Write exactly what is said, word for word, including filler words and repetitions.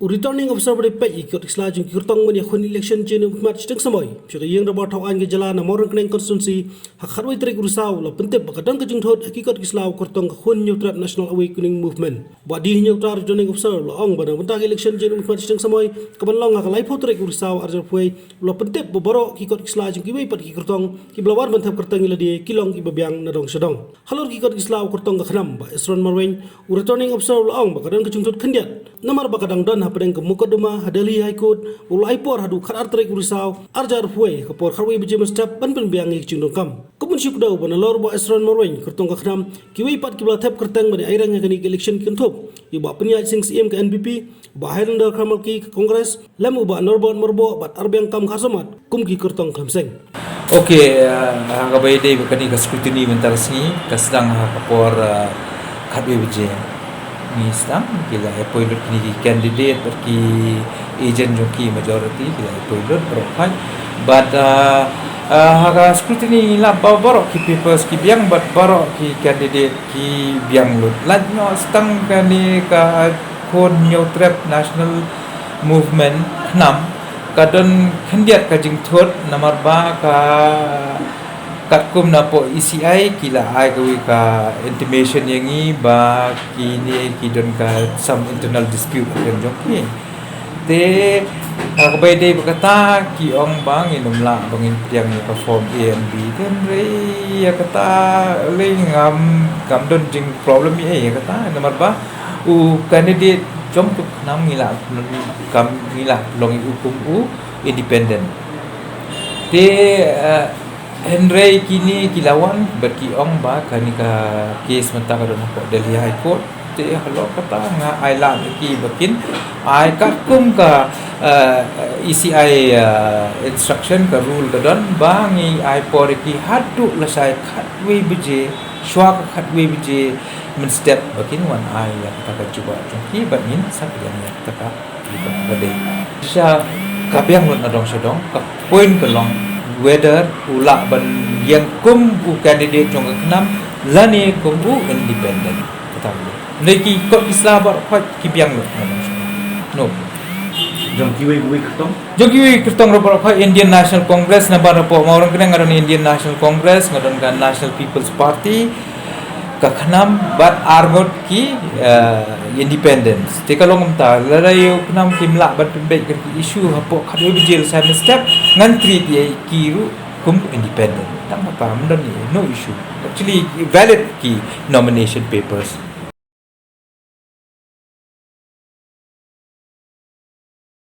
U Returning Officer ba dei peit ïa ki kot ki sla jong ki kyrtong ban ïakhun election jingmut khmat shiteng samoi sha ka ïing dorbar thaw aiñ ka jylla na Mawryngkneng constituency ha ka khatwei tarik u Risaw u la pyntip ba ka don ka jingthut ha ki kot ki sla u kyrtong ka Khun Hynñiewtrep National Awakening Movement. Bah D Hynñiewtrep, Returning Officer, u la ong ba na ka bynta ka election jingmut khmat shiteng samoi ka ban long ha ka laiphew tarik u Risaw arhajar arphew wei, u la pyntip ba baroh ki kot ki sla jong kiwei pat ki kyrtong kiba la wan ban thep kyrteng ïa lade ki long kiba biang na dong sha dong. Halor ki kot ki sla u kyrtong ka Khnam, Bah Esron Marwein, u Returning Officer, u la ong ba ka don ka jingthut khyndiat namar ba ka dang don hapdeng ka mukotduma ha Delhi High Court, u la ai por haduh khatar tarik u Risaw arhajar arphew wei ha ka por khatwei baje mynstep ban pynbiang ïa ki jingdonkam. Kumno shu kdew ba nalor Bah Esron Marwein, kyrtong ka Khnam, kiwei pat kiba la thep kyrteng ban ïaireng ha kane ka election ki kynthup ïa u Bah Pynïaid Sing Syiem ka N P P, u Bah Highlander Kharmalki ka Congress, lem u Bah Norbert Myrboh bad Arbiang Kam Kharsamat kum ki kyrtong khlem seng. Okay, uh, ha kaba ïadei bad kane ka scrutiny mynta ka sngi ka sdang ha ka por, uh, khatwei baje. Ngi sdang, ki la ïa poi lut kine ki candidate bad ki agent jong ki, majority ki la ïa poi lut baroh khoit. Bad, uh, uh, ha ka scrutiny ngi lap ba baroh ki papers ki biang bad baroh ki candidate ki biang lut. Lait noh sdang kane ka Khun Hynñiewtrep National Movement, Khnam, ka don khyndiat ka jingthut namar ba ka katkum na poh E C I ki la ai kawei ka intimation ïa ngi ba kine ki don ka some internal dispute ha ka liang jong ki. Te ha kaba ïadei bad kata ki ong ba ngin ym lah ba ngin pdiang ïa ka form A and B, te hynrei ïa kata lei ngam, ngam don jing problem ïa, ïa kata namar ba u candidate jong ka Khnam ngi lah, kam ngi lah long ïa u kum u independent. Te, eh, hynrei kine ki la wan bad ki ong ba kane ka case mynta ka don hapoh Delhi High Court. Te halor kata nga ai lad ïa ki ba kin ai katkum ka, eh, E C I, eh, instruction, ka rule ka don ba ngi ai por ïa ki haduh lashai khatwei baje, shwa ka khatwei baje mynstep ba kin wan ai ïa kata ka jubab jong ki bad ngin sa pdiang ïa kata ka jubab ba dei. Shisha ka biang lut na dong sha dong, ka point ka long whether u lah ban ïeng kum u candidate jong ka Khnam lane kum u independent. Kata u dei. Hynrei ki kot ki sla baroh khoit ki biang lut na dong sha dong. No. Jong kiwei kiwei kyrtong? Jong kiwei kyrtong ruh baroh khoit, Indian National Congress, namar hapoh Mawryngkneng nga don Indian National Congress, nga don ka National People's Party, ka Khnam bad arngut ki, eh, independents. Te ka long kumta, lada ïa u Khnam kim lah ban pynbeit ïa ki issue hapoh khatwei baje lashai mynstep, ngan treat ïa ki ruh kum independent. Tang kata, ym don ïa, no issue. Actually valid ki nomination papers.